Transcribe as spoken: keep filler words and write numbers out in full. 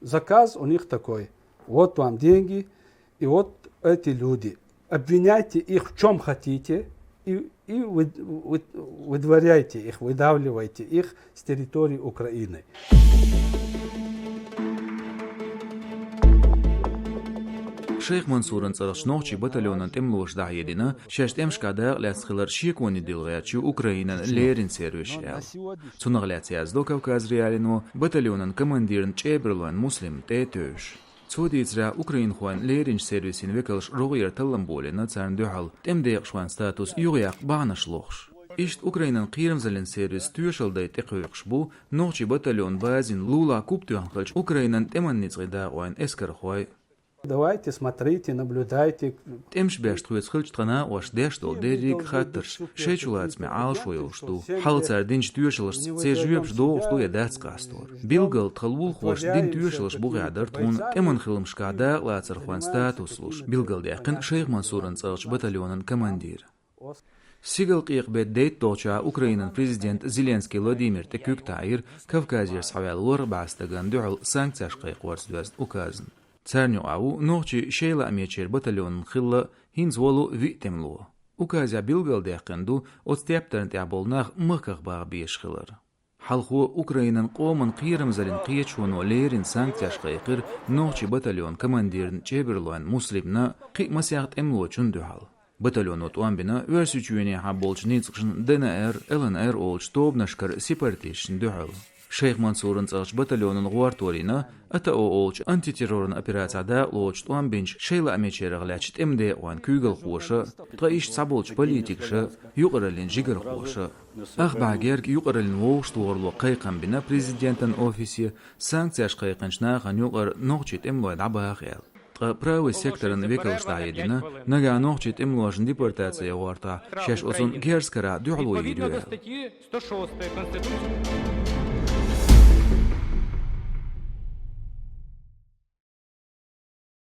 Заказ у них такой. Вот вам деньги, и вот эти люди. Обвиняйте их в чем хотите, и, и вы- вы- выдворяйте их, выдавливайте их с территории Украины. Шайх Мансуран цӀерагӀча нохчийн батальонан тӀемалоша дӀахьедина, шаьш тӀемашка дакъа лаьцна хилар шеконе дилла гӀерташ ю Украинан леррина сервисаш аьлла. Цунах лаьцна яздо Кавказ.Реалиино батальонан командиран ЧӀебарлойн Муслимна тӀе а тевжаш. Цо дийцарехь, украинхойн лерринчу сервисийн векалша рогӀера таллам болийна царна дуьхьал тӀеман декъашхойн статус юхаяккха бахьанаш лохуш. Иштта Украинан кхерамзаллин сервисан тоьшалла дай тӀекхойкхуш бу нохчийн батальонан базина лулахь куп тоьхна хиллачу Украинан тӀеман ницкъийн дакъойн эскархой. Давайте, смотрите, наблюдайте. ТӀемаш беш тхоьца хиллачу тхан накъошна деш долу дерриг а хаттарш шайн чулацаме Ӏалашо йолуш ду. Хьалха цара динчу тоьшаллашца церан жоьпаш догӀуш ду я дац къастор. Билггал тхан лулахоша дина тоьшаллаш бухахь дара тхуна тӀеман хиламашкахь дакъалацархойн статус луш, билгалдаьккхина Шайх Мансуран цӀерагӀчу батальонан командира. Стигалкъекъа-беттан дейтта долчохь Украинан президента Зеленский Владимира тӀе куьг таӀийра Кавказера схьаваьлла ворхӀ бӀе стагана дуьхьал санкцеш кхайкхорца доьзна указна. Царна юкъахь ву нохчийн шайн лаамечеран батальонан хилла хӀинца волу виъ тӀемало. Указехь билгалдаьккхина ду оцу тептарна тӀехь болу нах махках баха безаш хилар. Хьалхо Украинан къоман кхерамзаллин кхеташоно леррина санкцеш кхайкхира нохчийн батальонан командирна ЧӀебарлойн Муслимна кхин а масех тӀемалочунна дуьхьал. Батальоно тӀом бина Оьрсийчоьнехьа болчу ницкъашна ДНР, ЛНР олучу тобанашкара сепаратисташна дуьхьал. Шайх Мансуран цӀерагӀчу батальонан гӀортор йина АТО олучу антитерроран операцехь дакъалоцуш тӀом бинчу шайн лаамечарах лаьттачу тӀеман декъойн куьйгалхоша, ткъа иштта цхьаболчу политикаша, юкъараллин жигархоша. Ах бӀе гергга юкъараллин вовшахтохаралло кхайкхам бина президентан офисе санкцеш кхайкхинчу нахана юкъара нохчийн тӀемалой дӀабаха аьлла. Ткъа правый секторан векалша дӀахьедина, нагахь нохчийн тӀемалошна депортаци гӀортахь, шаьш оцунна герз карахь дуьхьало йийр ю аьлла.